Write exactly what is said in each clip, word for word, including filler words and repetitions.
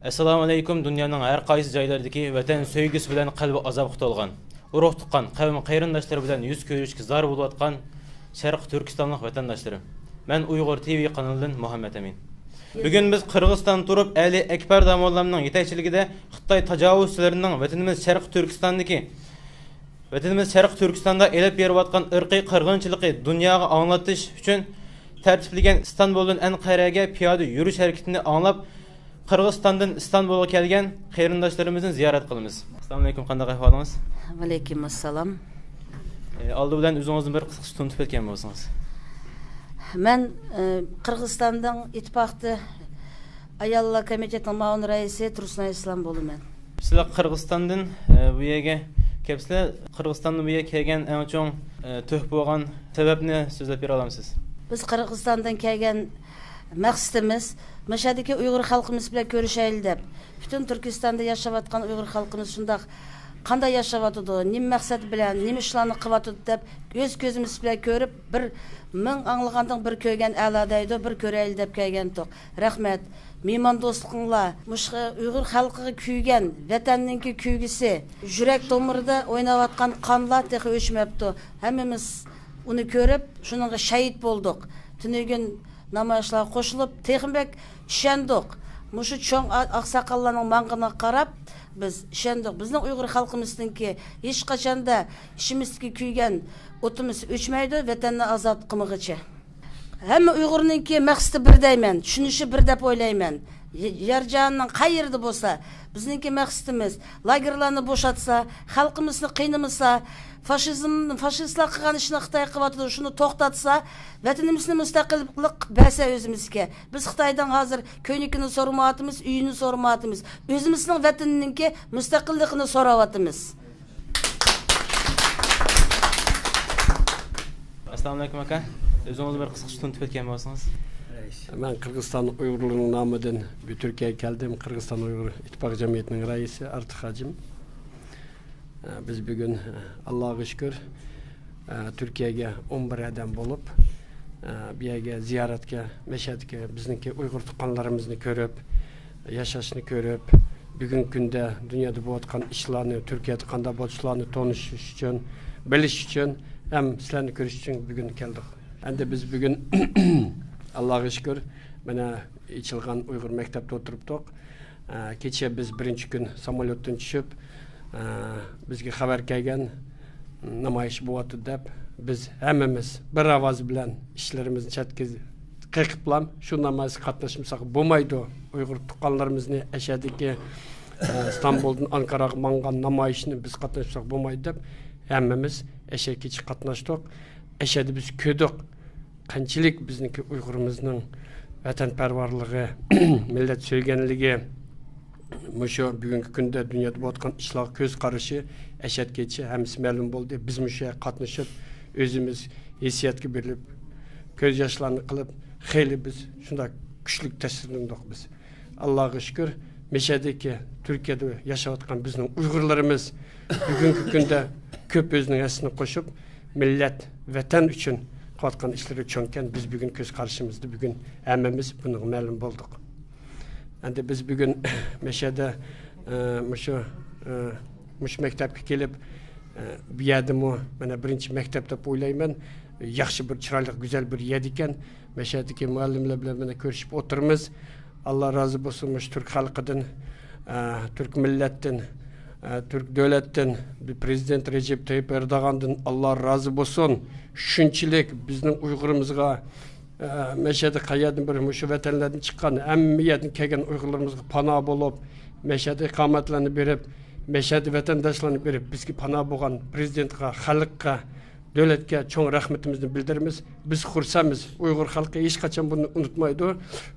ئەسسالامۇ ئەلەيكۇم، دۇنيانىڭ ھەر قايسى جايلىرىدىكى ۋەتەن سۆيگۈسى بىلەن قەلبى ئازابقا تولغان، ئۇرۇق-تۇغقان، قەۋم-قېرىنداشلىرى بىلەن يۈز كۆرۈشكە زار بولۇۋاتقان شەرقىي تۈركىستانلىق ۋەتەنداشلىرىم. مەن ئۇيغۇر تىۋى قانىلىدىن مۇھەممەت ئەمىن. بۈگۈن بىز قىرغىزىستاندا تۇرۇپ، ئەلى ئەكبەر داموللامنىڭ يېتەكچىلىكىدە خىتاي تاجاۋۇزچىلىرىنىڭ ۋەتىنىمىز شەرقىي تۈركىستاندىكى ۋەتىنىمىز شەرقىي تۈركىستاندا ئېلىپ بېرىۋاتقان ئىرقىي قىرغىنچىلىقى دۇنياغا ئاڭلىتىش ئۈچۈن تەرتىپلىگەن ئىستانبۇلدىن ئەنقەرەگە پىيادە يۈرۈش ھەرىكىتىنى ئاڭلاپ، قىرغىزىستاندىن ئىستانبۇلغا كەلگەن قېرىنداشلىرىمىزنى زىيارەت قىلىمىز. ئەسسالامۇئەلەيكۇم، قانداق ئەھۋالىڭىز؟ ۋەئەلەيكۇم ئەسسالام. ئە، ئالدى بىلەن ئۆزىڭىزنى بىر قىسقىچە تونۇتۇپ ئۆتكەن بولسىڭىز. مەن، ئە، قىرغىزىستاننىڭ ئىتتىپاقتى ئاياللار كومىتېتىنىڭ مۇئاۋىن رەئىسى تۇرسۇنئاي ئىسلام بولىمەن. سىلەر قىرغىزىستاندىن، ئە، بۇ يەرگە كەپسىلەر. قىرغىزىستاندىن بۇ يەرگە كەلگەن ئەڭ چوڭ، ئە، تۈرتكە بولغان سەۋەبنى سۆزلەپ بېرەلەمسىز؟ بىز قىرغىزىستاندىن كەلگەن مەقسىتىمىز، مۇشۇ يەردىكى ئۇيغۇر خەلقىمىز بىلەن كۆرۈشەيلى دەپ، پۈتۈن تۈركىستاندا ياشاۋاتقان ئۇيغۇر خەلقىمىز شۇنداق قانداق ياشاۋاتىدۇ، نېمە مەقسەت بىلەن، نېمە ئىشلارنى قىلىۋاتىدۇ دەپ، ئۆز كۆزىمىز بىلەن كۆرۈپ، بىر مىڭ ئاڭلىغاندىن بىر كۆرگەن ئەلا دەيدۇ، بىر كۆرەيلى دەپ كەلگەنتۇق. رەھمەت. مېھماندوستلۇقۇڭلار، مۇشۇ ئۇيغۇر خەلقىگە كۆيگەن، ۋەتەننىڭكى كۆيگۈسى، يۈرەك تومۇرىدا ئويناۋاتقان قانلار تېخى ئۆچمەپتۇ. ھەممىمىز ئۇنى كۆرۈپ، شۇنىڭغا شاھىت بولدۇق. تۈنۈگۈن نامايىشلارغا قوشۇلۇپ، تېخىمۇ بەك ئىشەندۇق. مۇشۇ چوڭ ئا-، ئاقساقاللارنىڭ ماڭغىنىغا قاراپ، بىز ئىشەندۇق. بىزنىڭ ئۇيغۇر خەلقىمىزنىڭكى ھېچقاچاندا ئىچىمىزدىكى كۆيگەن ئوتىمىز ئۆچمەيدۇ، ۋەتەننى ئازاد قىلمىغۇچە. ھەممە ئۇيغۇرنىڭكى مەقسىتى بىر دەيمەن، چۈشىنىشى بىر دەپ ئويلايمەن. ي-، يەر جانىنىڭ قەيەردە بولسا، بىزنىڭكى مەقسىتىمىز لاگېرلارنى بوشاتسا، خەلقىمىزنى قىينىمىسا، فاشىزم، فاشىستلار قىلغان ئىشنى خىتاي قىلىۋاتىدۇ، شۇنى توختاتسا، ۋەتىنىمىزنى مۇستەقىللىق بەرسە ئۆزىمىزگە. بىز خىتايدىن ھازىر كۆينىكىنى سورىمايۋاتىمىز، ئۆيىنى سورىمايۋاتىمىز. ئۆزىمىزنىڭ ۋەتىنىنىڭكى مۇستەقىللىقىنى سوراۋاتىمىز. ئەسسالامۇئەلەيكۇم ئاكا. ئۆزىڭىزنى بىر قىسقىچە تونۇتۇپ ئۆتكەن بولسىڭىز. مەن قىرغىزىستان ئۇيغۇرلىرىنىڭ نامىدىن بۇ تۈركىيەگە كەلدىم. قىرغىزىستان ئۇيغۇر ئىتتىپاق جەمئىيىتىنىڭ رەئىسى ئارتىق ھاجىم. بىز بۈگۈن، ئاللاغا شۈكۈر، تۈركىيەگە ئون بىر ئادەم بولۇپ، بۇ يەرگە زىيارەتكە، مەشەدىكى بىزنىڭكى ئۇيغۇر تۇغقانلىرىمىزنى كۆرۈپ، ياشاشنى كۆرۈپ، بۈگۈنكى كۈندە دۇنيادا بولۇۋاتقان ئىشلارنى، تۈركىيەدە قانداق بولۇۋاتقان ئىشلارنى تونۇشۇش ئۈچۈن، بىلىش ئۈچۈن ھەم سىلەرنى كۆرۈش ئۈچۈن بۈگۈن كەلدۇق. ئەمدى بىز بۈگۈن ئاللاغا شۈكۈر، مانا ئېچىلغان ئۇيغۇر مەكتەپتە ئولتۇرۇپتۇق. ئە، كېچە بىز بىرىنچى كۈن ساموليوتتىن چۈشۈپ، ئە، بىزگە خەۋەر كەلگەن، نامايىش بولۇۋاتىدۇ دەپ، بىز ھەممىمىز بىر ئاۋاز بىلەن ئىشلىرىمىزنى چەتكە قېقىپلا، شۇ نامايىشقا قاتناشمىساق بولمايدۇ، ئۇيغۇر تۇغقانلىرىمىزنى ئەشەدىكى، ئە، ئىستانبۇلدىن ئانكاراغا ماڭغان نامايىشنى بىز قاتناشمىساق بولمايدۇ دەپ، ھەممىمىز ئەشە كېچە قاتناشتۇق. ئەشەدە بىز كۆردۇق، قانچىلىك بىزنىڭكى ئۇيغۇرىمىزنىڭ ۋەتەنپەرۋەرلىكى، مىللەت سۆيگەنلىكى، مۇشۇ بۈگۈنكى كۈندە دۇنيادا بولۇۋاتقان ئىشلارغا كۆز قارىشى ئەشەدىكىچە ھەممىسى مەلۇم بولدى. بىز مۇشۇ يەرگە قاتنىشىپ، ئۆزىمىز ھېسسىياتقا بېرىلىپ، كۆز ياشلارنى قىلىپ، خېلى بىز شۇنداق كۈچلۈك تەسىرلەندۇق بىز. ئاللاغا شۈكۈر، مەشەدىكى تۈركىيەدە ياشاۋاتقان بىزنىڭ ئۇيغۇرلىرىمىز بۈگۈنكى كۈندە كۆپ ئۆزىنىڭ ھەسسىسىنى قوشۇپ، مىللەت، ۋەتەن ئۈچۈن قىلىۋاتقان ئىشلىرى چوڭكەن، بىز بۈگۈن كۆز قارىشىمىزدا بۈگۈن ھەممىمىز بۇنىڭغا مەلۇم بولدۇق. ئەمدى بىز بۈگۈن مەشەدە، ئە، مۇشۇ، ئە، مۇشۇ مەكتەپكە كېلىپ، ئە، بۇ يەردىمۇ مانا بىرىنچى مەكتەپ دەپ ئويلايمەن. ياخشى بىر، چىرايلىق، گۈزەل بىر يەر ئىكەن. مەشەدىكى مۇئەللىملەر بىلەن مانا كۆرۈشۈپ ئولتۇرىمىز. ئاللا رازى بولسۇن مۇشۇ تۈرك خەلقىدىن، ئە، تۈرك مىللەتتىن، ئە، تۈرك دۆلەتتىن، پرېزىدېنت رەجەپ تەييىپ ئەردوغاندىن ئاللا رازى بولسۇن. شۇنچىلىك بىزنىڭ ئۇيغۇرىمىزغا، ئە، مەشەدە قەيەردىن بىر مۇشۇ ۋەتەنلەردىن چىققان، ھەممە يەردىن كەلگەن ئۇيغۇرلىرىمىزغا پاناھ بولۇپ، مەشەدە ئىقامەتلەرنى بېرىپ، مەشەدە ۋەتەنداشلارنى بېرىپ، بىزگە پاناھ بولغان پرېزىدېنتقا، خەلققە، دۆلەتكە چوڭ رەھمىتىمىزنى بىلدۈرىمىز. بىز خۇرسەنمىز. ئۇيغۇر خەلقى ھېچقاچان بۇنى ئۇنتۇمايدۇ.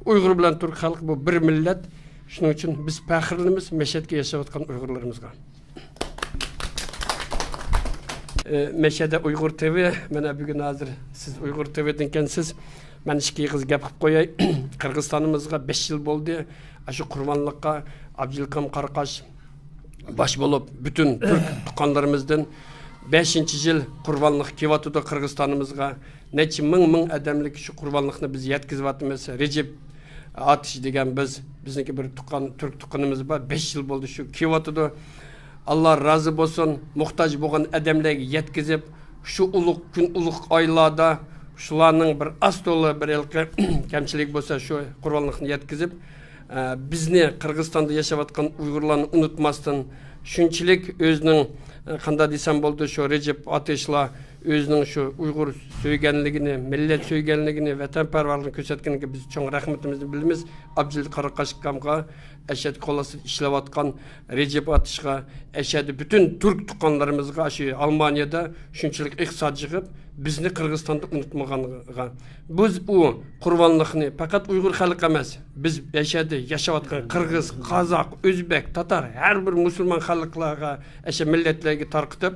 ئۇيغۇر بىلەن تۈرك خەلقى بۇ بىر مىللەت. شۇنىڭ ئۈچۈن بىز پەخىرلىنىمىز مەشەدكە ياشاۋاتقان ئۇيغۇرلىرىمىزغا. ئى، مەشەدە ئۇيغۇر تىۋى، مانا بۈگۈن ھازىر سىز ئۇيغۇر تىۋىدىنكەنسىز. مەن ئىككى ئېغىز گەپ قىلىپ قوياي. قىرغىزىستانىمىزغا بەش يىل بولدى. ئاشۇ قۇربانلىققا ئابدۇلكام قاراقاش باش بولۇپ، پۈتۈن تۈرك تۇغقانلىرىمىزدىن بەشىنچى يىل قۇربانلىق كېلىۋاتىدۇ قىرغىزىستانىمىزغا. نەچچە مىڭ، مىڭ ئادەملىك شۇ قۇربانلىقنى بىز يەتكۈزۈۋاتىمىز. رەجەپ، ئاتىش دېگەن بىز، بىزنىڭكى بىر تۇغقان، تۈرك تۇغقىنىمىز بار، بەش يىل بولدى شۇ كېلىۋاتىدۇ. ئاللا رازى بولسۇن، موھتاج بولغان ئادەملەرگە يەتكۈزۈپ، شۇ ئۇلۇغ كۈن، ئۇلۇغ ئايلاردا شۇلارنىڭ بىر ئاز تولا بىر ھېلىقى كەمچىلىكى بولسا، شۇ قۇربانلىقنى يەتكۈزۈپ، ئە، بىزنى، قىرغىزىستاندا ياشاۋاتقان ئۇيغۇرلارنى ئۇنتۇماستىن، شۇنچىلىك ئۆزىنىڭ، ئە، قانداق دېسەم بولىدۇ، شۇ رەجەپ ئاتىشلار ئۆزىنىڭ شۇ ئۇيغۇر سۆيگەنلىكىنى، مىللەت سۆيگەنلىكىنى، ۋەتەنپەرۋەرلىكىنى كۆرسەتكىنىگە بىز چوڭ رەھمىتىمىزنى بىلدۈرىمىز. ئابجىلىل قاراقاشكامغا، ئەشەدە قول ئاستىدا ئىشلەۋاتقان رەجەپ ئاتىشقا، ئەشەدە پۈتۈن تۈرك تۇغقانلىرىمىزغا، شۇ ئالمانىيەدە شۇنچىلىك ئىقتىساد يىغىپ، بىزنى قىرغىزىستاندا ئۇنتۇمىغانغا. بىز ئۇ قۇربانلىقنى پەقەت ئۇيغۇر خەلقى ئەمەس، بىز ئەشەدە ياشاۋاتقان قىرغىز، قازاق، ئۆزبەك، تاتار، ھەر بىر مۇسۇلمان خەلقلەرگە، ئەشە مىللەتلەرگە تارقىتىپ،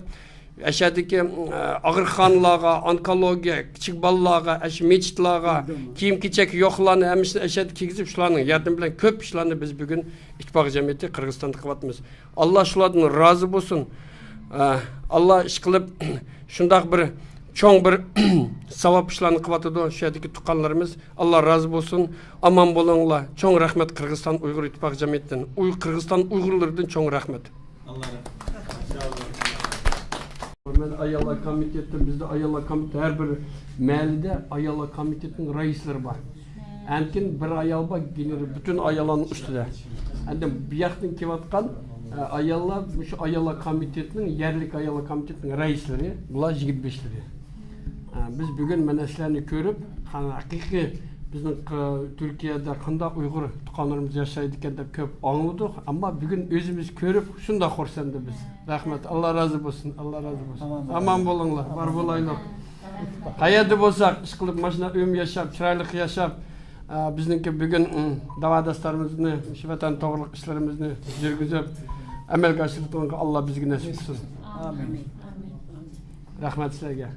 ئەشەدىكى، ئە، ئاغرىخانىلارغا، ئونكولوگىيە، كىچىك بالىلارغا، ئەشە مېچىتلارغا، كىيىم-كېچەك يوقلارنى ھەممىسىنى ئەشەدە كىيگۈزۈپ، شۇلارنىڭ ياردىمى بىلەن كۆپ ئىشلارنى بىز بۈگۈن ئىتتىپاق جەمئىيىتى قىرغىزىستاندا قىلىۋاتىمىز. ئاللا شۇلاردىن رازى بولسۇن. ئە، ئاللا ئىشقىلىپ شۇنداق بىر چوڭ بىر ساۋاب ئىشلارنى قىلىۋاتىدۇ شۇ يەردىكى تۇغقانلىرىمىز. ئاللا رازى بولسۇن. ئامان بولۇڭلار. چوڭ رەھمەت قىرغىزىستان ئۇيغۇر ئىتتىپاق جەمئىيىتىدىن. ئۇي-، قىرغىزىستان ئۇيغۇرلىرىدىن چوڭ رەھمەت. ئاللا رەھمەت. ماشائاللا. مەن ئاياللار كومىتېتى، بىزدە ئاياللار كومىتېتى، ھەر بىر مەھەللىدە ئاياللار كومىتېتىنىڭ رەئىسلىرى بار. ئاندىن كېيىن بىر ئايال بار، گېنېرال، پۈتۈن ئاياللارنىڭ ئۈستىدە. ئاندىن بۇ ياقتىن كېلىۋاتقان، ئە، ئاياللار، مۇشۇ ئاياللار كومىتېتىنىڭ، يەرلىك ئاياللار كومىتېتىنىڭ رەئىسلىرى، بۇلار يىگىت بېشىلىرى. ئە، بىز بۈگۈن مانا سىلەرنى كۆرۈپ، قا-، ھەقىقىي بىزنىڭ ق-، تۈركىيەدە قانداق ئۇيغۇر تۇغقانلىرىمىز ياشايدىكەن دەپ كۆپ ئاڭلىدۇق، ئەمما بۈگۈن ئۆزىمىز كۆرۈپ شۇنداق خۇرسەندە بىز. رەھمەت، ئاللا رازى بولسۇن، ئاللا رازى بولسۇن. ئامان بولۇڭلار، بار بولايلۇق. قەيەردە بولساق، ئىشقىلىپ ماشۇنداق ئۆمۈر ياشاپ، چىرايلىق ياشاپ، ئە، بىزنىڭكى بۈگۈن، ئىم، داۋاداشلىرىمىزنى، شۇ ۋەتەن توغرىلىق ئىشلىرىمىزنى يۈرگۈزۈپ، ئەمەلگە ئاشۇرىدىغانغا ئاللا بىزگە نەسىپ قىلسۇن. ئامىن. رەھمەت سىلەرگە.